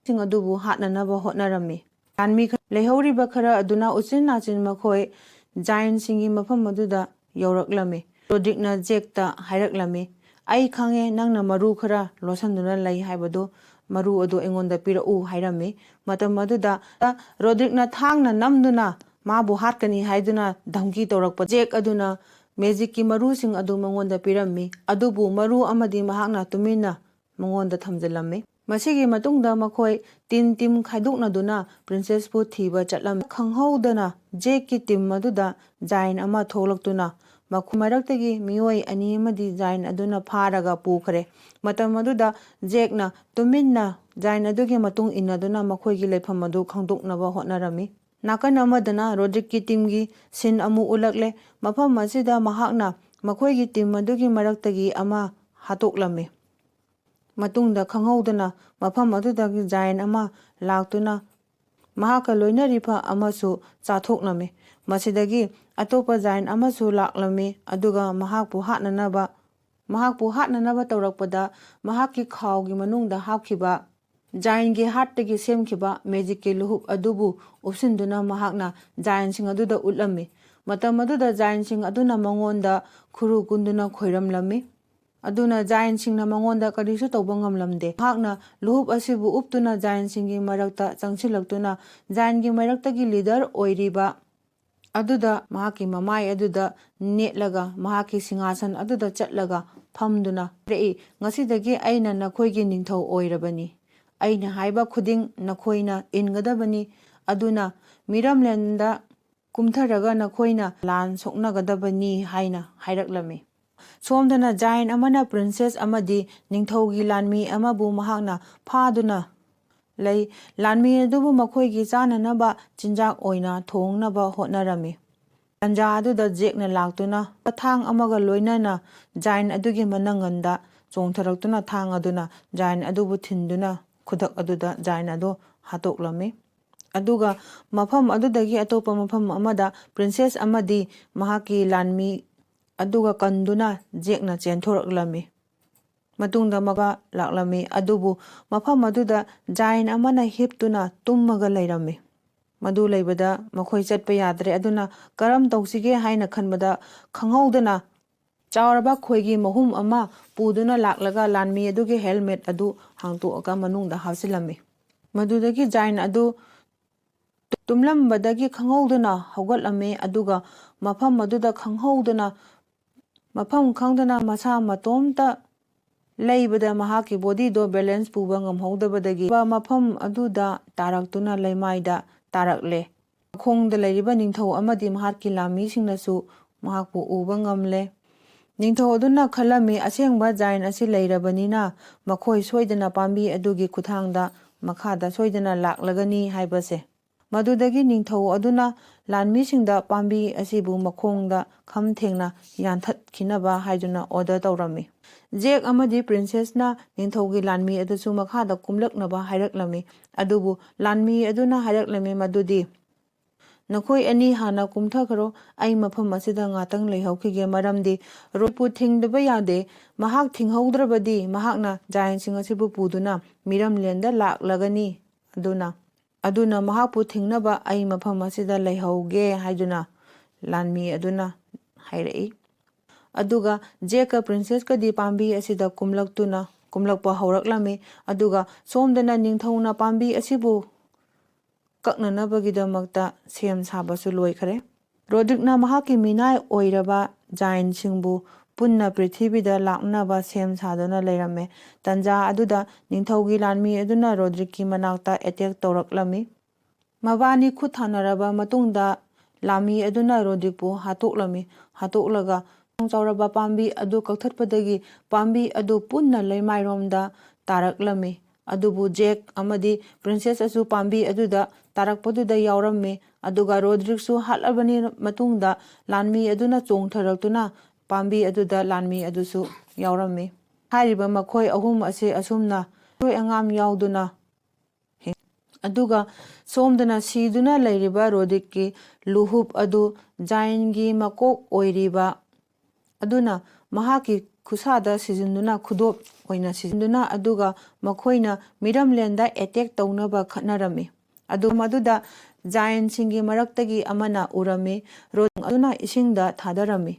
ꯁꯤꯡ ꯑꯗꯨꯕꯨ ꯍꯥꯠꯅꯅꯕ ꯍꯣꯠꯅꯔꯝꯃꯤ꯫ ꯂꯥꯟꯃꯤ ꯈ-, ꯂꯩꯍꯧꯔꯤꯕ ꯈꯔ ꯑꯗꯨꯅ ꯎꯆꯤꯟ ꯅꯥꯆꯤꯟ ꯃꯈꯣꯏ ꯖꯥꯏꯟꯁꯤꯡꯒꯤ ꯃꯐꯝ ꯑꯗꯨꯗ ꯌꯧꯔꯛꯂꯝꯃꯤ꯫ ꯔꯣꯗ꯭ꯔꯤꯛꯅ ꯖꯦꯛꯇ ꯍꯥꯏꯔꯛꯂꯝꯃꯤ, "ꯑꯩ ꯈꯪꯉꯦ, ꯅꯪꯅ ꯃꯔꯨ ꯈꯔ ꯂꯣꯠꯁꯤꯟꯗꯨꯅ ꯂꯩ ꯍꯥꯏꯕꯗꯨ, ꯃꯔꯨ ꯑꯗꯨ ꯑꯩꯉꯣꯟꯗ ꯄꯤꯔꯛꯎ" ꯍꯥꯏꯔꯝꯃꯤ꯫ ꯃꯇꯝ ꯑꯗꯨꯗ ꯔꯣꯗ꯭ꯔꯤꯛꯅ ꯊꯥꯡꯅ ꯅꯝꯗꯨꯅ ꯃꯥꯕꯨ ꯍꯥꯠꯀꯅꯤ ꯍꯥꯏꯗꯨꯅ ꯙꯝꯀꯤ ꯇꯧꯔꯛꯄ ꯖꯦꯛ ꯑꯗꯨꯅ ꯃꯦꯖꯤꯛꯀꯤ ꯃꯔꯨꯁꯤꯡ ꯑꯗꯨ ꯃꯉꯣꯟꯗ ꯄꯤꯔꯝꯃꯤ, ꯑꯗꯨꯕꯨ ꯃꯔꯨ ꯑꯃꯗꯤ ꯃꯍꯥꯛꯅ ꯇꯨꯃꯤꯟꯅ ꯃꯉꯣꯟꯗ ꯊꯝꯖꯤꯜꯂꯝꯃꯤ꯫ ꯃꯁꯤꯒꯤ ꯃꯇꯨꯡꯗ ꯃꯈꯣꯏ ꯇꯤꯝ ꯇꯤꯝ ꯈꯥꯏꯗꯣꯛꯅꯗꯨꯅ ꯄ꯭ꯔꯤꯟꯁꯦꯁꯄꯨ ꯊꯤꯕ ꯆꯠꯂꯝꯃꯤ꯫ ꯈꯪꯍꯧꯗꯅ ꯖꯦꯛꯀꯤ ꯇꯤꯝ ꯑꯗꯨꯗ ꯖꯥꯏꯟ ꯑꯃ ꯊꯣꯛꯂꯛꯇꯨꯅ ꯃꯈꯣꯏ ꯃꯔꯛꯇꯒꯤ ꯃꯤꯑꯣꯏ ꯑꯅꯤ ꯑꯃꯗꯤ ꯖꯥꯏꯟ ꯑꯗꯨꯅ ꯐꯥꯔꯒ ꯄꯨꯈ꯭ꯔꯦ꯫ ꯃꯇꯝ ꯑꯗꯨꯗ ꯖꯦꯛꯅ ꯇꯨꯃꯤꯟꯅ ꯖꯥꯏꯟ ꯑꯗꯨꯒꯤ ꯃꯇꯨꯡ ꯏꯟꯅꯗꯨꯅ ꯃꯈꯣꯏꯒꯤ ꯂꯩꯐꯝ ꯑꯗꯨ ꯈꯪꯗꯣꯛꯅꯕ ꯍꯣꯠꯅꯔꯝꯃꯤ꯫ ꯅꯥꯀꯟ ꯑꯃꯗꯅ ꯔꯣꯗ꯭ꯔꯤꯛꯀꯤ ꯇꯤꯝꯒꯤ ꯁꯤꯟ ꯑꯃꯨꯛ ꯎꯠꯂꯛꯂꯦ꯫ ꯃꯐꯝ ꯑꯁꯤꯗ ꯃꯍꯥꯛꯅ ꯃꯈꯣꯏꯒꯤ ꯇꯤꯝ ꯑꯗꯨꯒꯤ ꯃꯔꯛꯇꯒꯤ ꯑꯃ ꯍꯥꯠꯇꯣꯛꯂꯝꯃꯤ꯫ ꯃꯇꯨꯡꯗ ꯈꯪꯍꯧꯗꯅ ꯃꯐꯝ ꯑꯗꯨꯗꯒꯤ ꯖꯥꯏꯟ ꯑꯃ ꯂꯥꯛꯇꯨꯅ ꯃꯍꯥꯛꯀ ꯂꯣꯏꯅꯔꯤꯕ ꯑꯃꯁꯨ ꯆꯥꯊꯣꯛꯂꯝꯃꯤ꯫ ꯃꯁꯤꯗꯒꯤ ꯑꯇꯣꯞꯄ ꯖꯥꯏꯟ ꯑꯃꯁꯨ ꯂꯥꯛꯂꯝꯃꯤ, ꯑꯗꯨꯒ ꯃꯍꯥꯛꯄꯨ ꯍꯥꯠꯅꯅꯕ, ꯃꯍꯥꯛꯄꯨ ꯍꯥꯠꯅꯅꯕ ꯇꯧꯔꯛꯄꯗ ꯃꯍꯥꯛꯀꯤ ꯈꯥꯎꯒꯤ ꯃꯅꯨꯡꯗ ꯍꯥꯞꯈꯤꯕ ꯖꯥꯏꯟꯒꯤ ꯍꯥꯔꯠꯇꯒꯤ ꯁꯦꯝꯈꯤꯕ ꯃꯦꯖꯤꯛꯀꯤ ꯂꯨꯍꯨꯞ ꯑꯗꯨꯕꯨ ꯎꯞꯁꯤꯟꯗꯨꯅ ꯃꯍꯥꯛꯅ ꯖꯥꯏꯟꯁꯤꯡ ꯑꯗꯨꯗ ꯎꯠꯂꯝꯃꯤ꯫ ꯃꯇꯝ ꯑꯗꯨꯗ ꯖꯥꯏꯟꯁꯤꯡ ꯑꯗꯨꯅ ꯃꯉꯣꯟꯗ ꯈꯨꯔꯨ ꯀꯨꯟꯗꯨꯅ ꯈꯣꯏꯔꯝꯂꯝꯃꯤ꯫ ꯑꯗꯨꯅ ꯖꯥꯏꯟꯁꯤꯡꯅ ꯃꯉꯣꯟꯗ ꯀꯔꯤꯁꯨ ꯇꯧꯕ ꯉꯝꯂꯝꯗꯦ꯫ ꯃꯍꯥꯛꯅ ꯂꯨꯍꯨꯞ ꯑꯁꯤꯕꯨ ꯎꯞꯇꯨꯅ ꯖꯥꯏꯟꯁꯤꯡꯒꯤ ꯃꯔꯛꯇ ꯆꯪꯁꯤꯜꯂꯛꯇꯨꯅ ꯖꯥꯏꯟꯒꯤ ꯃꯔꯛꯇꯒꯤ ꯂꯤꯗꯔ ꯑꯣꯏꯔꯤꯕ ꯑꯗꯨꯗ ꯃꯍꯥꯛꯀꯤ ꯃꯃꯥꯏ ꯑꯗꯨꯗ ꯅꯦꯠꯂꯒ ꯃꯍꯥꯛꯀꯤ ꯁꯤꯡꯍꯥꯁꯟ ꯑꯗꯨꯗ ꯆꯠꯂꯒ ꯐꯝꯗꯨꯅ ꯍꯥꯏꯔꯛꯏ, "ꯉꯁꯤꯗꯒꯤ ꯑꯩꯅ ꯅꯈꯣꯏꯒꯤ ꯅꯤꯡꯊꯧ ꯑꯣꯏꯔꯕꯅꯤ꯫ ꯑꯩꯅ ꯍꯥꯏꯕ ꯈꯨꯗꯤꯡ ꯅꯈꯣꯏꯅ ꯏꯟꯒꯗꯕꯅꯤ꯫ ꯑꯗꯨꯅ ꯃꯤꯔꯝꯂꯦꯟꯗ ꯀꯨꯝꯊꯔꯒ ꯅꯈꯣꯏꯅ ꯂꯥꯟ ꯁꯣꯛꯅꯒꯗꯕꯅꯤ" ꯍꯥꯏꯅ ꯍꯥꯏꯔꯛꯂꯝꯃꯤ꯫ ꯁꯣꯝꯗꯅ ꯖꯥꯏꯟ ꯑꯃꯅ ꯄ꯭ꯔꯤꯟꯁꯦꯁ ꯑꯃꯗꯤ ꯅꯤꯡꯊꯧꯒꯤ ꯂꯥꯟꯃꯤ ꯑꯃꯕꯨ ꯃꯍꯥꯛꯅ ꯐꯥꯗꯨꯅ ꯂꯩ꯫ ꯂꯥꯟꯃꯤ ꯑꯗꯨꯕꯨ ꯃꯈꯣꯏꯒꯤ ꯆꯥꯅꯅꯕ ꯆꯤꯟꯖꯥꯛ ꯑꯣꯏꯅ ꯊꯣꯡꯅꯕ ꯍꯣꯠꯅꯔꯝꯃꯤ꯫ ꯇꯟꯖꯥ ꯑꯗꯨꯗ ꯖꯦꯛꯅ ꯂꯥꯛꯇꯨꯅ ꯊꯥꯡ ꯑꯃꯒ ꯂꯣꯏꯅꯅ ꯖꯥꯏꯟ ꯑꯗꯨꯒꯤ ꯃꯅꯪꯒꯟꯗ ꯆꯣꯡꯊꯔꯛꯇꯨꯅ ꯊꯥꯡ ꯑꯗꯨꯅ ꯖꯥꯏꯟ ꯑꯗꯨꯕꯨ ꯊꯤꯟꯗꯨꯅ ꯈꯨꯗꯛ ꯑꯗꯨꯗ ꯖꯥꯏꯟ ꯑꯗꯨ ꯍꯥꯠꯇꯣꯛꯂꯝꯃꯤ꯫ ꯑꯗꯨꯒ ꯃꯐꯝ ꯑꯗꯨꯗꯒꯤ ꯑꯇꯣꯞꯄ ꯃꯐꯝ ꯑꯃꯗ ꯄ꯭ꯔꯤꯟꯁꯦꯁ ꯑꯃꯗꯤ ꯃꯍꯥꯛꯀꯤ ꯂꯥꯟꯃꯤ ꯑꯗꯨꯒ ꯀꯟꯗꯨꯅ ꯖꯦꯛꯅ ꯆꯦꯟꯊꯣꯔꯛꯂꯝꯃꯤ꯫ ꯃꯇꯨꯡꯗ ꯃꯒ ꯂꯥꯛꯂꯝꯃꯤ, ꯑꯗꯨꯕꯨ ꯃꯐꯝ ꯑꯗꯨꯗ ꯖꯥꯏꯟ ꯑꯃꯅ ꯍꯤꯞꯇꯨꯅ ꯇꯨꯝꯃꯒ ꯂꯩꯔꯝꯃꯤ꯫ ꯃꯗꯨ ꯂꯩꯕꯗ ꯃꯈꯣꯏ ꯆꯠꯄ ꯌꯥꯗ꯭ꯔꯦ꯫ ꯑꯗꯨꯅ ꯀꯔꯝ ꯇꯧꯁꯤꯒꯦ ꯍꯥꯏꯅ ꯈꯟꯕꯗ ꯈꯪꯍꯧꯗꯅ ꯆꯥꯎꯔꯕ ꯈꯣꯏꯒꯤ ꯃꯍꯨꯝ ꯑꯃ ꯄꯨꯗꯨꯅ ꯂꯥꯛꯂꯒ ꯂꯥꯟꯃꯤ ꯑꯗꯨꯒꯤ ꯍꯦꯜꯃꯦꯠ ꯑꯗꯨ ꯍꯥꯡꯇꯣꯛꯑꯒ ꯃꯅꯨꯡꯗ ꯍꯥꯞꯆꯤꯜꯂꯝꯃꯤ꯫ ꯃꯗꯨꯗꯒꯤ ꯖꯥꯏꯟ ꯑꯗꯨ ꯇꯨꯝꯂꯝꯕꯗꯒꯤ ꯈꯪꯍꯧꯗꯅ ꯍꯧꯒꯠꯂꯝꯃꯤ, ꯑꯗꯨꯒ ꯃꯐꯝ ꯑꯗꯨꯗ ꯈꯪꯍꯧꯗꯅ, ꯃꯐꯝ ꯈꯪꯗꯅ ꯃꯁꯥ ꯃꯇꯣꯝꯇ ꯂꯩꯕꯗ ꯃꯍꯥꯛꯀꯤ ꯕꯣꯗꯤꯗꯣ ꯕꯦꯂꯦꯟꯁ ꯄꯨꯕ ꯉꯝꯍꯧꯗꯕꯗꯒꯤ ꯃꯐꯝ ꯑꯗꯨꯗ ꯇꯥꯔꯛꯇꯨꯅ ꯂꯩꯃꯥꯏꯗ ꯇꯥꯔꯛꯂꯦ꯫ ꯃꯈꯣꯡꯗ ꯂꯩꯔꯤꯕ ꯅꯤꯡꯊꯧ ꯑꯃꯗꯤ ꯃꯍꯥꯛꯀꯤ ꯂꯥꯟꯃꯤꯁꯤꯡꯅꯁꯨ ꯃꯍꯥꯛꯄꯨ ꯎꯕ ꯉꯝꯂꯦ꯫ ꯅꯤꯡꯊꯧ ꯑꯗꯨꯅ ꯈꯜꯂꯝꯃꯤ, "ꯑꯁꯦꯡꯕ ꯖꯥꯏꯟ ꯑꯁꯤ ꯂꯩꯔꯕꯅꯤꯅ ꯃꯈꯣꯏ ꯁꯣꯏꯗꯅ ꯄꯥꯝꯕꯤ ꯑꯗꯨꯒꯤ ꯈꯨꯠꯊꯥꯡꯗ ꯃꯈꯥꯗ ꯁꯣꯏꯗꯅ ꯂꯥꯛꯂꯒꯅꯤ" ꯍꯥꯏꯕꯁꯦ꯫ ꯃꯗꯨꯗꯒꯤ ꯅꯤꯡꯊꯧ ꯑꯗꯨꯅ ꯂꯥꯟꯃꯤꯁꯤꯡꯗ ꯄꯥꯝꯕꯤ ꯑꯁꯤꯕꯨ ꯃꯈꯣꯡꯗ ꯈꯝ ꯊꯦꯡꯅ ꯌꯥꯟꯊꯠꯈꯤꯅꯕ ꯍꯥꯏꯗꯨꯅ ꯑꯣꯔꯗꯔ ꯇꯧꯔꯝꯃꯤ꯫ ꯖꯦꯛ ꯑꯃꯗꯤ ꯄ꯭ꯔꯤꯟꯁꯦꯁꯅ ꯅꯤꯡꯊꯧꯒꯤ ꯂꯥꯟꯃꯤ ꯑꯗꯨꯁꯨ ꯃꯈꯥꯗ ꯀꯨꯝꯂꯛꯅꯕ ꯍꯥꯏꯔꯛꯂꯝꯃꯤ, ꯑꯗꯨꯕꯨ ꯂꯥꯟꯃꯤ ꯑꯗꯨꯅ ꯍꯥꯏꯔꯛꯂꯝꯃꯤ ꯃꯗꯨꯗꯤ, "ꯅꯈꯣꯏ ꯑꯅꯤ ꯍꯥꯟꯅ ꯀꯨꯝꯊꯈ꯭ꯔꯣ, ꯑꯩ ꯃꯐꯝ ꯑꯁꯤꯗ ꯉꯥꯛꯇꯪ ꯂꯩꯍꯧꯈꯤꯒꯦ, ꯃꯔꯝꯗꯤ ꯔꯣꯏꯄꯨ ꯊꯤꯡꯗꯕ ꯌꯥꯗꯦ, ꯃꯍꯥꯛ ꯊꯤꯡꯍꯧꯗ꯭ꯔꯕꯗꯤ ꯃꯍꯥꯛꯅ ꯖꯥꯏꯟꯁꯤꯡ ꯑꯁꯤꯕꯨ ꯄꯨꯗꯨꯅ ꯃꯤꯔꯝꯂꯦꯟꯗ ꯂꯥꯛꯂꯒꯅꯤ꯫ ꯑꯗꯨꯅ, ꯑꯗꯨꯅ ꯃꯍꯥꯛꯄꯨ ꯊꯤꯡꯅꯕ ꯑꯩ ꯃꯐꯝ ꯑꯁꯤꯗ ꯂꯩꯍꯧꯒꯦ" ꯍꯥꯏꯗꯨꯅ ꯂꯥꯟꯃꯤ ꯑꯗꯨꯅ ꯍꯥꯏꯔꯛꯏ꯫ ꯑꯗꯨꯒ ꯖꯦꯛꯀ ꯄ꯭ꯔꯤꯟꯁꯦꯁꯀꯗꯤ ꯄꯥꯝꯕꯤ ꯑꯁꯤꯗ ꯀꯨꯝꯂꯛꯇꯨꯅ, ꯀꯨꯝꯂꯛꯄ ꯍꯧꯔꯛꯂꯝꯃꯤ꯫ ꯑꯗꯨꯒ ꯁꯣꯝꯗꯅ ꯅꯤꯡꯊꯧꯅ ꯄꯥꯝꯕꯤ ꯑꯁꯤꯕꯨ ꯀꯛꯅꯅꯕꯒꯤꯗꯃꯛꯇ ꯁꯦꯝ ꯁꯥꯕꯁꯨ ꯂꯣꯏꯈꯔꯦ꯫ ꯔꯣꯗ꯭ꯔꯤꯛꯅ ꯃꯍꯥꯛꯀꯤ ꯃꯤꯅꯥꯏ ꯑꯣꯏꯔꯕ ꯖꯥꯏꯟꯁꯤꯡꯕꯨ ꯄꯨꯟꯅ ꯄ꯭ꯔꯤꯊꯤꯕꯤꯗ ꯂꯥꯛꯅꯕ ꯁꯦꯝ ꯁꯥꯗꯨꯅ ꯂꯩꯔꯝꯃꯦ꯫ ꯇꯟꯖꯥ ꯑꯗꯨꯗ ꯅꯤꯡꯊꯧꯒꯤ ꯂꯥꯟꯃꯤ ꯑꯗꯨꯅ ꯔꯣꯗ꯭ꯔꯤꯛꯀꯤ ꯃꯅꯥꯛꯇ ꯑꯦꯇꯦꯛ ꯇꯧꯔꯛꯂꯝꯃꯤ꯫ ꯃꯕꯥꯅꯤ ꯈꯨꯠ ꯊꯥꯅꯔꯕ ꯃꯇꯨꯡꯗ ꯂꯥꯟꯃꯤ ꯑꯗꯨꯅ ꯔꯣꯗ꯭ꯔꯤꯛꯄꯨ ꯍꯥꯠꯇꯣꯛꯂꯝꯃꯤ꯫ ꯍꯥꯠꯇꯣꯛꯂꯒ ꯆꯥꯎꯔꯕ ꯄꯥꯝꯕꯤ ꯑꯗꯨ ꯀꯛꯊꯠꯄꯗꯒꯤ ꯄꯥꯝꯕꯤ ꯑꯗꯨ ꯄꯨꯟꯅ ꯂꯩꯃꯥꯏꯔꯣꯝꯗ ꯇꯥꯔꯛꯂꯝꯃꯤ꯫ ꯑꯗꯨꯕꯨ ꯖꯦꯛ ꯑꯃꯗꯤ ꯄ꯭ꯔꯤꯟꯁꯦꯁ ꯑꯁꯨ ꯄꯥꯝꯕꯤ ꯑꯗꯨꯗ ꯇꯥꯔꯛꯄꯗꯨꯗ ꯌꯥꯎꯔꯝꯃꯤ꯫ ꯑꯗꯨꯒ ꯔꯣꯗ꯭ꯔꯤꯛꯁꯨ ꯍꯥꯠꯂꯕꯅꯤ ꯃꯇꯨꯡꯗ ꯂꯥꯟꯃꯤ ꯑꯗꯨꯅ ꯆꯣꯡꯊꯔꯛꯇꯨꯅ ꯄꯥꯝꯕꯤ ꯑꯗꯨꯗ ꯂꯥꯟꯃꯤ ꯑꯗꯨꯁꯨ ꯌꯥꯎꯔꯝꯃꯤ꯫ ꯍꯥꯏꯔꯤꯕ ꯃꯈꯣꯏ ꯑꯍꯨꯝ ꯑꯁꯤ ꯑꯁꯨꯝꯅ ꯑꯁꯣꯏ ꯑꯉꯥꯝ ꯌꯥꯎꯗꯨꯅ ꯍꯤꯡ-, ꯑꯗꯨꯒ ꯁꯣꯝꯗꯅ ꯁꯤꯗꯨꯅ ꯂꯩꯔꯤꯕ ꯔꯣꯗ꯭ꯔꯤꯛꯀꯤ ꯂꯨꯍꯨꯞ ꯑꯗꯨ ꯖꯥꯏꯟꯒꯤ ꯃꯀꯣꯛ ꯑꯣꯏꯔꯤꯕ ꯑꯗꯨꯅ ꯃꯍꯥꯛꯀꯤ ꯈꯨꯠꯁꯥꯗ ꯁꯤꯖꯤꯟꯗꯨꯅ, ꯈꯨꯗꯣꯞ ꯑꯣꯏꯅ ꯁꯤꯖꯤꯟꯗꯨꯅ, ꯑꯗꯨꯒ ꯃꯈꯣꯏꯅ ꯃꯤꯔꯝꯂꯦꯟꯗ ꯑꯦꯇꯦꯛ ꯇꯧꯅꯕ ꯈꯠꯅꯔꯝꯃꯤ꯫ ꯑꯗꯨ ꯃꯗꯨꯗ ꯖꯥꯏꯟꯁꯤꯡꯒꯤ ꯃꯔꯛꯇꯒꯤ ꯑꯃꯅ ꯎꯔꯝꯃꯤ꯫ ꯔꯣꯗ꯭ꯔꯤꯛ ꯑꯗꯨꯅ ꯏꯁꯤꯡꯗ ꯊꯥꯗꯔꯝꯃꯤ꯫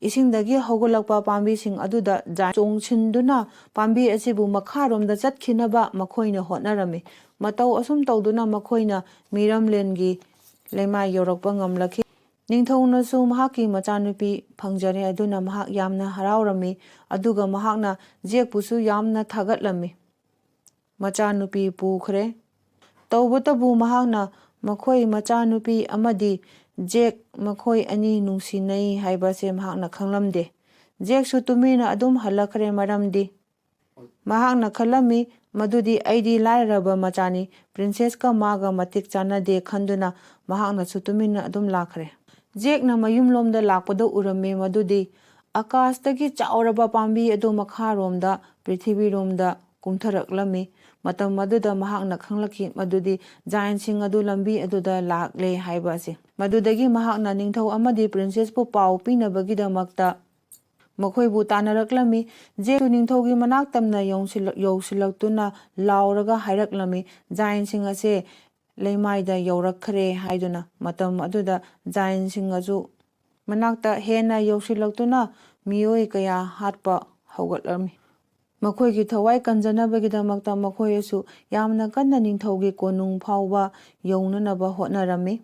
ꯏꯁꯤꯡꯗꯒꯤ ꯍꯧꯒꯠꯂꯛꯄ ꯄꯥꯝꯕꯤꯁꯤꯡ ꯑꯗꯨꯗ ꯖꯥꯏꯟ ꯆꯣꯡꯁꯤꯟꯗꯨꯅ ꯄꯥꯝꯕꯤ ꯑꯁꯤꯕꯨ ꯃꯈꯥꯔꯣꯝꯗ ꯆꯠꯈꯤꯅꯕ ꯃꯈꯣꯏꯅ ꯍꯣꯠꯅꯔꯝꯃꯤ꯫ ꯃꯇꯧ ꯑꯁꯨꯝ ꯇꯧꯗꯨꯅ ꯃꯈꯣꯏꯅ ꯃꯤꯔꯝꯂꯦꯟꯒꯤ ꯂꯩꯃꯥꯏ ꯌꯧꯔꯛꯄ ꯉꯝꯂꯛꯈꯤ꯫ ꯅꯤꯡꯊꯧꯅꯁꯨ ꯃꯍꯥꯛꯀꯤ ꯃꯆꯥꯅꯨꯄꯤ ꯐꯪꯖꯔꯦ, ꯑꯗꯨꯅ ꯃꯍꯥꯛ ꯌꯥꯝꯅ ꯍꯔꯥꯎꯔꯝꯃꯤ꯫ ꯑꯗꯨꯒ ꯃꯍꯥꯛꯅ ꯖꯦꯛꯄꯨꯁꯨ ꯌꯥꯝꯅ ꯊꯥꯒꯠꯂꯝꯃꯤ꯫ ꯃꯆꯥꯅꯨꯄꯤ ꯄꯨꯈ꯭ꯔꯦ꯫ ꯇꯧꯕꯇꯕꯨ ꯃꯍꯥꯛꯅ ꯃꯈꯣꯏ ꯃꯆꯥꯅꯨꯄꯤ ꯑꯃꯗꯤ ꯖꯦꯛ ꯃꯈꯣꯏ ꯑꯅꯤ ꯅꯨꯡꯁꯤꯅꯩ ꯍꯥꯏꯕꯁꯦ ꯃꯍꯥꯛꯅ ꯈꯪꯂꯝꯗꯦ꯫ ꯖꯦꯛꯁꯨ ꯇꯨꯃꯤꯟꯅ ꯑꯗꯨꯝ ꯍꯜꯂꯛꯈ꯭ꯔꯦ, ꯃꯔꯝꯗꯤ ꯃꯍꯥꯛꯅ ꯈꯜꯂꯝꯃꯤ ꯃꯗꯨꯗꯤ ꯑꯩꯗꯤ ꯂꯥꯏꯔꯔꯕ ꯃꯆꯥꯅꯤ, ꯄ꯭ꯔꯤꯟꯁꯦꯁꯀ ꯃꯥꯒ ꯃꯇꯤꯛ ꯆꯥꯟꯅꯗꯦ ꯈꯟꯗꯨꯅ ꯃꯍꯥꯛꯅꯁꯨ ꯇꯨꯃꯤꯟꯅ ꯑꯗꯨꯝ ꯂꯥꯛꯈ꯭ꯔꯦ꯫ ꯖꯦꯛꯅ ꯃꯌꯨꯝꯂꯣꯝꯗ ꯂꯥꯛꯄꯗ ꯎꯔꯝꯃꯤ ꯃꯗꯨꯗꯤ ꯑꯀꯥꯁꯇꯒꯤ ꯆꯥꯎꯔꯕ ꯄꯥꯝꯕꯤ ꯑꯗꯨ ꯃꯈꯥꯔꯣꯝꯗ ꯄ꯭ꯔꯤꯊꯤꯕꯤꯔꯣꯝꯗ ꯀꯨꯝꯊꯔꯛꯂꯝꯃꯤ꯫ ꯃꯇꯝ ꯑꯗꯨꯗ ꯃꯍꯥꯛꯅ ꯈꯪꯂꯛꯈꯤ ꯃꯗꯨꯗꯤ ꯖꯥꯏꯟꯁꯤꯡ ꯑꯗꯨ ꯂꯝꯕꯤ ꯑꯗꯨꯗ ꯂꯥꯛꯂꯦ ꯍꯥꯏꯕ ꯑꯁꯤ꯫ ꯃꯗꯨꯗꯒꯤ ꯃꯍꯥꯛꯅ ꯅꯤꯡꯊꯧ ꯑꯃꯗꯤ ꯄ꯭ꯔꯤꯟꯁꯦꯁꯄꯨ ꯄꯥꯎ ꯄꯤꯅꯕꯒꯤꯗꯃꯛꯇ ꯃꯈꯣꯏꯕꯨ ꯇꯥꯟꯅꯔꯛꯂꯝꯃꯤ꯫ ꯖꯦꯛꯁꯨ ꯅꯤꯡꯊꯧꯒꯤ ꯃꯅꯥꯛ ꯇꯝꯅ ꯌꯧꯁꯤꯜꯂꯛ-, ꯌꯧꯁꯤꯜꯂꯛꯇꯨꯅ ꯂꯥꯎꯔꯒ ꯍꯥꯏꯔꯛꯂꯝꯃꯤ, "ꯖꯥꯏꯟꯁꯤꯡ ꯑꯁꯦ ꯂꯩꯃꯥꯏꯗ ꯌꯧꯔꯛꯈ꯭ꯔꯦ" ꯍꯥꯏꯗꯨꯅ꯫ ꯃꯇꯝ ꯑꯗꯨꯗ ꯖꯥꯏꯟꯁꯤꯡ ꯑꯗꯨ ꯃꯅꯥꯛꯇ ꯍꯦꯟꯅ ꯌꯧꯁꯤꯜꯂꯛꯇꯨꯅ ꯃꯤꯑꯣꯏ ꯀꯌꯥ ꯍꯥꯠꯄ ꯍꯧꯒꯠꯂꯝꯃꯤ꯫ ꯃꯈꯣꯏꯒꯤ ꯊꯋꯥꯏ ꯀꯟꯖꯅꯕꯒꯤꯗꯃꯛꯇ ꯃꯈꯣꯏ ꯑꯁꯨ ꯌꯥꯝꯅ ꯀꯟꯅ ꯅꯤꯡꯊꯧꯒꯤ ꯀꯣꯅꯨꯡ ꯐꯥꯎꯕ ꯌꯧꯅꯅꯕ ꯍꯣꯠꯅꯔꯝꯃꯤ꯫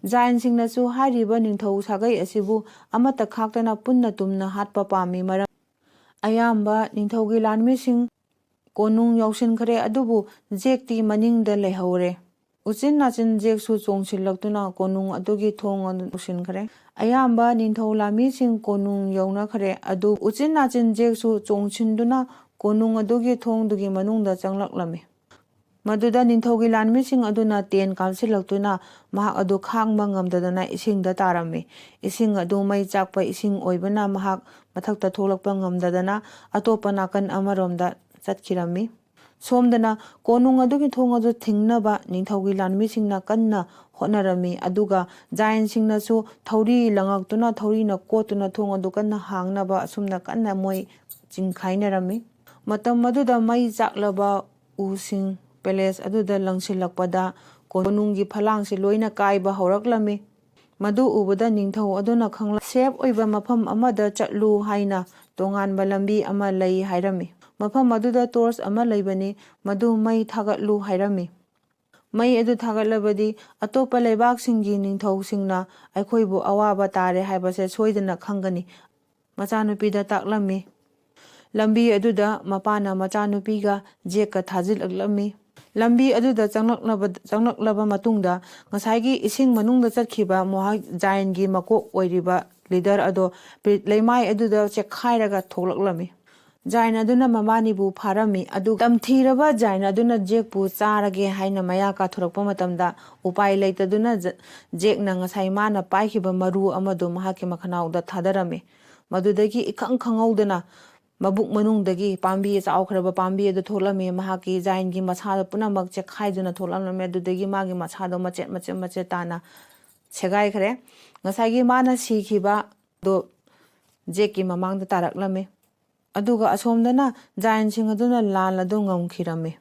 ꯖꯥꯏꯟꯁꯤꯡꯅꯁꯨ ꯍꯥꯏꯔꯤꯕ ꯅꯤꯡꯊꯧ ꯁꯥꯒꯩ ꯑꯁꯤꯕꯨ ꯑꯃꯠꯇ ꯈꯥꯛꯇꯅ ꯄꯨꯟꯅ ꯇꯨꯝꯅ ꯍꯥꯠꯄ ꯄꯥꯝꯃꯤ꯫ ꯃꯔꯝ ꯑꯌꯥꯝꯕ ꯅꯤꯡꯊꯧꯒꯤ ꯂꯥꯟꯃꯤꯁꯤꯡ ꯀꯣꯅꯨꯡ ꯌꯧꯁꯤꯟꯈ꯭ꯔꯦ, ꯑꯗꯨꯕꯨ ꯖꯦꯛꯇꯤ ꯃꯅꯤꯡꯗ ꯂꯩꯍꯧꯔꯦ꯫ ꯎꯆꯤꯟ ꯅꯥꯆꯤꯟ ꯖꯦꯛꯁꯨ ꯆꯣꯡꯁꯤꯜꯂꯛꯇꯨꯅ ꯀꯣꯅꯨꯡ ꯑꯗꯨꯒꯤ ꯊꯣꯡ ꯑꯗꯨ ꯌꯧꯁꯤꯟꯈ꯭ꯔꯦ꯫ ꯑꯌꯥꯝꯕ ꯅꯤꯡꯊꯧ ꯂꯥꯟꯃꯤꯁꯤꯡ ꯀꯣꯅꯨꯡ ꯌꯧꯅꯈ꯭ꯔꯦ, ꯑꯗꯨ ꯎꯆꯤꯟ ꯅꯥꯆꯤꯟ ꯖꯦꯛꯁꯨ ꯆꯣꯡꯁꯤꯟꯗꯨꯅ ꯀꯣꯅꯨꯡ ꯑꯗꯨꯒꯤ ꯊꯣꯡꯗꯨꯒꯤ ꯃꯅꯨꯡꯗ ꯆꯪꯂꯛꯂꯝꯃꯤ꯫ ꯃꯗꯨꯗ ꯅꯤꯡꯊꯧꯒꯤ ꯂꯥꯟꯃꯤꯁꯤꯡ ꯑꯗꯨꯅ ꯇꯦꯟ ꯀꯥꯞꯁꯤꯜꯂꯛꯇꯨꯅ ꯃꯍꯥꯛ ꯑꯗꯨ ꯈꯥꯡꯕ ꯉꯝꯗꯗꯅ ꯏꯁꯤꯡꯗ ꯇꯥꯔꯝꯃꯤ꯫ ꯏꯁꯤꯡ ꯑꯗꯨ ꯃꯩ ꯆꯥꯛꯄ ꯏꯁꯤꯡ ꯑꯣꯏꯕꯅ ꯃꯍꯥꯛ ꯃꯊꯛꯇ ꯊꯣꯛꯂꯛꯄ ꯉꯝꯗꯗꯅ ꯑꯇꯣꯞꯄ ꯅꯥꯀꯟ ꯑꯃꯔꯣꯝꯗ ꯆꯠꯈꯤꯔꯝꯃꯤ꯫ ꯁꯣꯝꯗꯅ ꯀꯣꯅꯨꯡ ꯑꯗꯨꯒꯤ ꯊꯣꯡ ꯑꯗꯨ ꯊꯤꯡꯅꯕ ꯅꯤꯡꯊꯧꯒꯤ ꯂꯥꯟꯃꯤꯁꯤꯡꯅ ꯀꯟꯅ ꯍꯣꯠꯅꯔꯝꯃꯤ, ꯑꯗꯨꯒ ꯖꯥꯏꯟꯁꯤꯡꯅꯁꯨ ꯊꯧꯔꯤ ꯂꯪꯉꯛꯇꯨꯅ, ꯊꯧꯔꯤꯅ ꯀꯣꯠꯇꯨꯅ ꯊꯣꯡ ꯑꯗꯨ ꯀꯟꯅ ꯍꯥꯡꯅꯕ ꯑꯁꯨꯝꯅ ꯀꯟꯅ ꯃꯣꯏ ꯆꯤꯡꯈꯥꯏꯅꯔꯝꯃꯤ꯫ ꯃꯇꯝ ꯑꯗꯨꯗ ꯃꯩ ꯆꯥꯛꯂꯕ ꯎꯁꯤꯡ ꯄꯦꯂꯦꯁ ꯑꯗꯨꯗ ꯂꯪꯁꯤꯜꯂꯛꯄꯗ ꯀꯣꯅꯨꯡꯒꯤ ꯐꯂꯥꯡꯁꯤ ꯂꯣꯏꯅ ꯀꯥꯏꯕ ꯍꯧꯔꯛꯂꯝꯃꯤ꯫ ꯃꯗꯨ ꯎꯕꯗ ꯅꯤꯡꯊꯧ ꯑꯗꯨꯅ ꯈꯪꯂꯛ, ꯁꯦꯐ ꯑꯣꯏꯕ ꯃꯐꯝ ꯑꯃꯗ ꯆꯠꯂꯨ ꯍꯥꯏꯅ ꯇꯣꯉꯥꯟꯕ ꯂꯝꯕꯤ ꯑꯃ ꯂꯩ ꯍꯥꯏꯔꯝꯃꯤ꯫ ꯃꯐꯝ ꯑꯗꯨꯗ ꯇꯣꯔꯆ ꯑꯃ ꯂꯩꯕꯅꯤ, ꯃꯗꯨ ꯃꯩ ꯊꯥꯒꯠꯂꯨ ꯍꯥꯏꯔꯝꯃꯤ꯫ ꯃꯩ ꯑꯗꯨ ꯊꯥꯒꯠꯂꯕꯗꯤ ꯑꯇꯣꯞꯄ ꯂꯩꯕꯥꯛꯁꯤꯡꯒꯤ ꯅꯤꯡꯊꯧꯁꯤꯡꯅ ꯑꯩꯈꯣꯏꯕꯨ ꯑꯋꯥꯕ ꯇꯥꯔꯦ ꯍꯥꯏꯕꯁꯦ ꯁꯣꯏꯗꯅ ꯈꯪꯒꯅꯤ꯫ ꯃꯆꯥꯅꯨꯄꯤꯗ ꯇꯥꯛꯂꯝꯃꯤ꯫ ꯂꯝꯕꯤ ꯑꯗꯨꯗ ꯃꯄꯥꯅ ꯃꯆꯥꯅꯨꯄꯤꯒ ꯖꯦꯛꯀ ꯊꯥꯖꯤꯜꯂꯛꯂꯝꯃꯤ꯫ ꯂꯝꯕꯤ ꯑꯗꯨꯗ ꯆꯪꯂꯛꯂꯕ, ꯆꯪꯂꯛꯂꯕ ꯃꯇꯨꯡꯗ ꯉꯁꯥꯏꯒꯤ ꯏꯁꯤꯡ ꯃꯅꯨꯡꯗ ꯆꯠꯈꯤꯕ ꯃꯍꯥꯛ ꯖꯥꯏꯟꯒꯤ ꯃꯀꯣꯛ ꯑꯣꯏꯔꯤꯕ ꯂꯤꯗꯔ ꯑꯗꯣ ꯄ꯭ꯔꯤ-, ꯂꯩꯃꯥꯏ ꯑꯗꯨꯗ ꯆꯦꯛꯈꯥꯏꯔꯒ ꯊꯣꯛꯂꯛꯂꯝꯃꯤ꯫ ꯖꯥꯏꯟ ꯑꯗꯨꯅ ꯃꯕꯥꯅꯤꯕꯨ ꯐꯥꯔꯝꯃꯤ꯫ ꯑꯗꯨ ꯇꯝꯊꯤꯔꯕ ꯖꯥꯏꯟ ꯑꯗꯨꯅ ꯖꯦꯛꯄꯨ ꯆꯥꯔꯒꯦ ꯍꯥꯏꯅ ꯃꯌꯥ ꯀꯥꯊꯣꯔꯛꯄ ꯃꯇꯝꯗ ꯎꯄꯥꯏ ꯂꯩꯇꯗꯨꯅ ꯖ-, ꯖꯦꯛꯅ ꯉꯁꯥꯏ ꯃꯥꯅ ꯄꯥꯏꯈꯤꯕ ꯃꯔꯨ ꯑꯃꯗꯨ ꯃꯍꯥꯛꯀꯤ ꯃꯈꯅꯥꯎꯗ ꯊꯥꯗꯔꯝꯃꯤ꯫ ꯃꯗꯨꯗꯒꯤ ꯏꯈꯪ ꯈꯪꯍꯧꯗꯅ ꯃꯕꯨꯛ ꯃꯅꯨꯡꯗꯒꯤ ꯄꯥꯝꯕꯤ, ꯆꯥꯎꯈ꯭ꯔꯕ ꯄꯥꯝꯕꯤ ꯑꯗꯨ ꯊꯣꯛꯂꯝꯃꯤ꯫ ꯃꯍꯥꯛꯀꯤ ꯖꯥꯏꯟꯒꯤ ꯃꯁꯥꯗꯣ ꯄꯨꯝꯅꯃꯛ ꯆꯦꯛꯈꯥꯏꯗꯨꯅ ꯊꯣꯛꯂꯝꯂꯝꯃꯤ꯫ ꯑꯗꯨꯗꯒꯤ ꯃꯥꯒꯤ ꯃꯁꯥꯗꯣ ꯃꯆꯦꯠ ꯃꯆꯦꯠ ꯃꯆꯦꯠ ꯇꯥꯅ ꯁꯦꯒꯥꯏꯈ꯭ꯔꯦ꯫ ꯉꯁꯥꯏꯒꯤ ꯃꯥꯅ ꯁꯤꯈꯤꯕꯗꯣ ꯖꯦꯛꯀꯤ ꯃꯃꯥꯡꯗ ꯇꯥꯔꯛꯂꯝꯃꯤ꯫ ꯑꯗꯨꯒ ꯑꯁꯣꯝꯗꯅ ꯖꯥꯏꯟꯁꯤꯡ ꯑꯗꯨꯅ ꯂꯥꯟ ꯑꯗꯨ ꯉꯝꯈꯤꯔꯝꯃꯤ꯫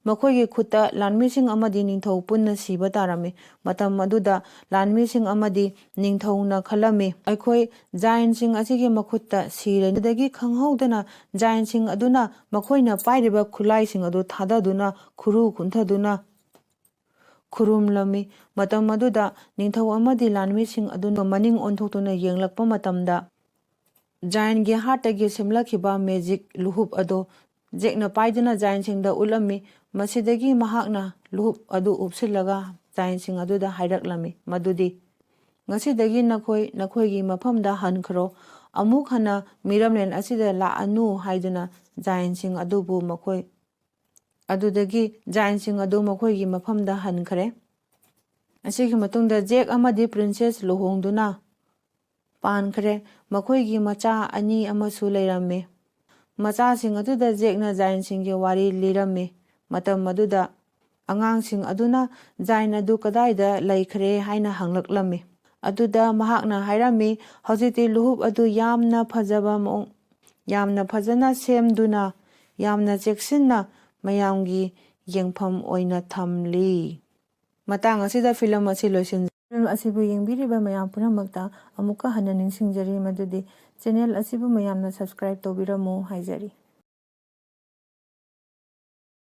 ꯃꯈꯣꯏꯒꯤ ꯈꯨꯠꯇ ꯂꯥꯟꯃꯤꯁꯤꯡ ꯑꯃꯗꯤ ꯅꯤꯡꯊꯧ ꯄꯨꯟꯅ ꯁꯤꯕ ꯇꯥꯔꯝꯃꯤ꯫ ꯃꯇꯝ ꯑꯗꯨꯗ ꯂꯥꯟꯃꯤꯁꯤꯡ ꯑꯃꯗꯤ ꯅꯤꯡꯊꯧꯅ ꯈꯜꯂꯝꯃꯤ, "ꯑꯩꯈꯣꯏ ꯖꯥꯏꯟꯁꯤꯡ ꯑꯁꯤꯒꯤ ꯃꯈꯨꯠꯇ ꯁꯤꯔꯅꯤ"꯫ ꯑꯗꯨꯗꯒꯤ ꯈꯪꯍꯧꯗꯅ ꯖꯥꯏꯟꯁꯤꯡ ꯑꯗꯨꯅ ꯃꯈꯣꯏꯅ ꯄꯥꯏꯔꯤꯕ ꯈꯨꯠꯂꯥꯏꯁꯤꯡ ꯑꯗꯨ ꯊꯥꯗꯗꯨꯅ ꯈꯨꯔꯨ ꯀꯨꯟꯊꯗꯨꯅ ꯈꯨꯔꯨꯝꯂꯝꯃꯤ꯫ ꯃꯇꯝ ꯑꯗꯨꯗ ꯅꯤꯡꯊꯧ ꯑꯃꯗꯤ ꯂꯥꯟꯃꯤꯁꯤꯡ ꯑꯗꯨꯅ ꯃꯅꯤꯡ ꯑꯣꯟꯊꯣꯛꯇꯨꯅ ꯌꯦꯡꯂꯛꯄ ꯃꯇꯝꯗ, ꯖꯥꯏꯟꯒꯤ ꯍꯥꯔꯠꯇꯒꯤ ꯁꯦꯝꯂꯛꯈꯤꯕ ꯃꯦꯖꯤꯛ ꯂꯨꯍꯨꯞ ꯑꯗꯨ ꯖꯦꯛꯅ ꯄꯥꯏꯗꯨꯅ ꯖꯥꯏꯟꯁꯤꯡꯗ ꯎꯠꯂꯝꯃꯤ꯫ ꯃꯁꯤꯗꯒꯤ ꯃꯍꯥꯛꯅ ꯂꯨꯍꯨꯞ ꯑꯗꯨ ꯎꯞꯁꯤꯜꯂꯒ ꯖꯥꯏꯟꯁꯤꯡ ꯑꯗꯨꯗ ꯍꯥꯏꯔꯛꯂꯝꯃꯤ ꯃꯗꯨꯗꯤ, "ꯉꯁꯤꯗꯒꯤ ꯅꯈꯣꯏ ꯅꯈꯣꯏꯒꯤ ꯃꯐꯝꯗ ꯍꯟꯈ꯭ꯔꯣ꯫ ꯑꯃꯨꯛ ꯍꯟꯅ ꯃꯤꯔꯝꯂꯦꯟ ꯑꯁꯤꯗ ꯂꯥꯛꯑꯅꯨ" ꯍꯥꯏꯗꯨꯅ ꯖꯥꯏꯟꯁꯤꯡ ꯑꯗꯨꯕꯨ ꯃꯈꯣꯏ, ꯑꯗꯨꯗꯒꯤ ꯖꯥꯏꯟꯁꯤꯡ ꯑꯗꯨ ꯃꯈꯣꯏꯒꯤ ꯃꯐꯝꯗ ꯍꯟꯈ꯭ꯔꯦ꯫ ꯑꯁꯤꯒꯤ ꯃꯇꯨꯡꯗ ꯖꯦꯛ ꯑꯃꯗꯤ ꯄ꯭ꯔꯤꯟꯁꯦꯁ ꯂꯨꯍꯣꯡꯗꯨꯅ ꯄꯥꯟꯈ꯭ꯔꯦ꯫ ꯃꯈꯣꯏꯒꯤ ꯃꯆꯥ ꯑꯅꯤ ꯑꯃꯁꯨ ꯂꯩꯔꯝꯃꯤ꯫ ꯃꯆꯥꯁꯤꯡ ꯑꯗꯨꯗ ꯖꯦꯛꯅ ꯖꯥꯏꯟꯁꯤꯡꯒꯤ ꯋꯥꯔꯤ ꯂꯤꯔꯝꯃꯤ꯫ ꯃꯇꯝ ꯑꯗꯨꯗ ꯑꯉꯥꯡꯁꯤꯡ ꯑꯗꯨꯅ ꯖꯥꯏꯟ ꯑꯗꯨ ꯀꯗꯥꯏꯗ ꯂꯩꯈ꯭ꯔꯦ ꯍꯥꯏꯅ ꯍꯪꯂꯛꯂꯝꯃꯤ꯫ ꯑꯗꯨꯗ ꯃꯍꯥꯛꯅ ꯍꯥꯏꯔꯝꯃꯤ, "ꯍꯧꯖꯤꯛꯇꯤ ꯂꯨꯍꯨꯞ ꯑꯗꯨ ꯌꯥꯝꯅ ꯐꯖꯕ ꯃꯑꯣꯡ, ꯌꯥꯝꯅ ꯐꯖꯅ ꯁꯦꯝꯗꯨꯅ, ꯌꯥꯝꯅ ꯆꯦꯛꯁꯤꯟꯅ ꯃꯌꯥꯝꯒꯤ ꯌꯦꯡꯐꯝ ꯑꯣꯏꯅ ꯊꯝꯂꯤ"꯫ ꯃꯇꯥꯡ ꯑꯁꯤꯗ ꯐꯤꯂꯝ ꯑꯁꯤ ꯂꯣꯏꯁꯤꯟꯖꯔꯤ꯫ ꯐꯤꯂꯝ ꯑꯁꯤꯕꯨ ꯌꯦꯡꯕꯤꯔꯤꯕ ꯃꯌꯥꯝ ꯄꯨꯝꯅꯃꯛꯇ ꯑꯃꯨꯛꯀ ꯍꯟꯅ ꯅꯤꯡꯁꯤꯡꯖꯔꯤ ꯃꯗꯨꯗꯤ ꯆꯦꯅꯦꯜ ꯑꯁꯤꯕꯨ ꯃꯌꯥꯝꯅ ꯁꯕꯁꯀ꯭ꯔꯥꯏꯕ ꯇꯧꯕꯤꯔꯝꯃꯨ ꯍꯥꯏꯖꯔꯤ꯫